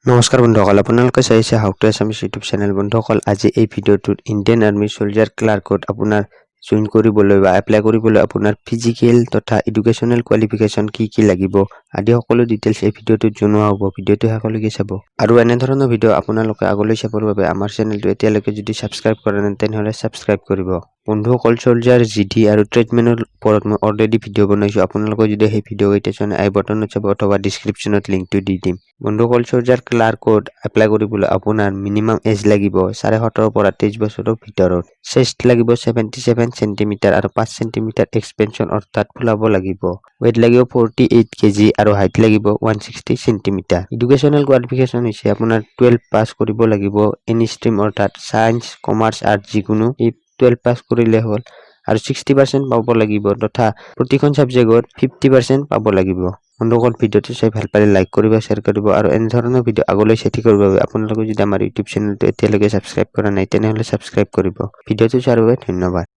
নমস্কাৰ বন্ধুসকল, আপোনালোকে চাইছে how to Assamese YouTube channel. বন্ধুসকল, আজি এই ভিডিঅ'টোত ইণ্ডিয়ান আৰ্মি চলজাৰ ক্লাৰ্কত আপোনাৰ জইন কৰিবলৈ বা এপ্লাই কৰিবলৈ আপোনাৰ ফিজিকেল তথা এডুকেশ্যনেল কোৱালিফিকেশ্যন কি কি লাগিব আদি সকলো ডিটেইলছ এই ভিডিঅ'টোত জনোৱা হ'ব। ভিডিঅ'টো শেষলৈকে চাব আৰু এনেধৰণৰ ভিডিঅ' আপোনালোকে আগলৈ চাবৰ বাবে আমাৰ চেনেলটো এতিয়ালৈকে যদি ছাবস্ক্ৰাইব কৰা নাই, তেনেহ'লে ছাবস্ক্ৰাইব কৰিব। বন্ধুসকল, চলজাৰ, জিডি আৰু ট্ৰেডমেনৰ ওপৰত মই অলৰেডি ভিডিঅ' বনাইছোঁ। আপোনালোকে যদি সেই ভিডিঅ'কেইটা চোৱা নাই, আই বটনত চাব অথবা ডিছক্ৰিপশ্যনত লিংকটো দি দিম। বন্ধুসকল, চলজাৰ ক্লাৰ্কত এপ্লাই কৰিবলৈ আপোনাৰ মিনিমাম এজ লাগিব 17.5ৰ পৰা 23 বছৰৰ ভিতৰত। চেষ্ট লাগিব 77 চেণ্টিমিটাৰ আৰু 5 চেণ্টিমিটাৰ এক্সপেনশ্যন, অৰ্থাৎ ফুলাব লাগিব। ৱেইট লাগিব 48 কেজি আৰু হাইট লাগিব 160 চেণ্টিমিটাৰ। এডুকেশ্যনেল কোৱালিফিকেশ্যন হৈছে আপোনাৰ 12 পাছ কৰিব লাগিব, এনি ষ্ট্ৰীম, অৰ্থাৎ ছায়েন্স, কমাৰ্চ, আৰ্টছ যিকোনো এই 12 পাছ কৰিলে হ'ল আৰু 60% পাব লাগিব তথা প্ৰতিখন ছাবজেক্টত 50% পাব লাগিব। বন্ধুসকল, ভিডিঅ'টো চাই ভাল পালে লাইক কৰিব, শ্বেয়াৰ কৰিব আৰু এনেধৰণৰ ভিডিঅ' আগলৈ চাই থাকিবৰ বাবে আপোনালোকে যদি আমাৰ ইউটিউব চেনেলটো এতিয়ালৈকে ছাবস্ক্ৰাইব কৰা নাই, তেনেহ'লে ছাবস্ক্ৰাইব কৰিব। ভিডিঅ'টো চোৱাৰ বাবে ধন্যবাদ।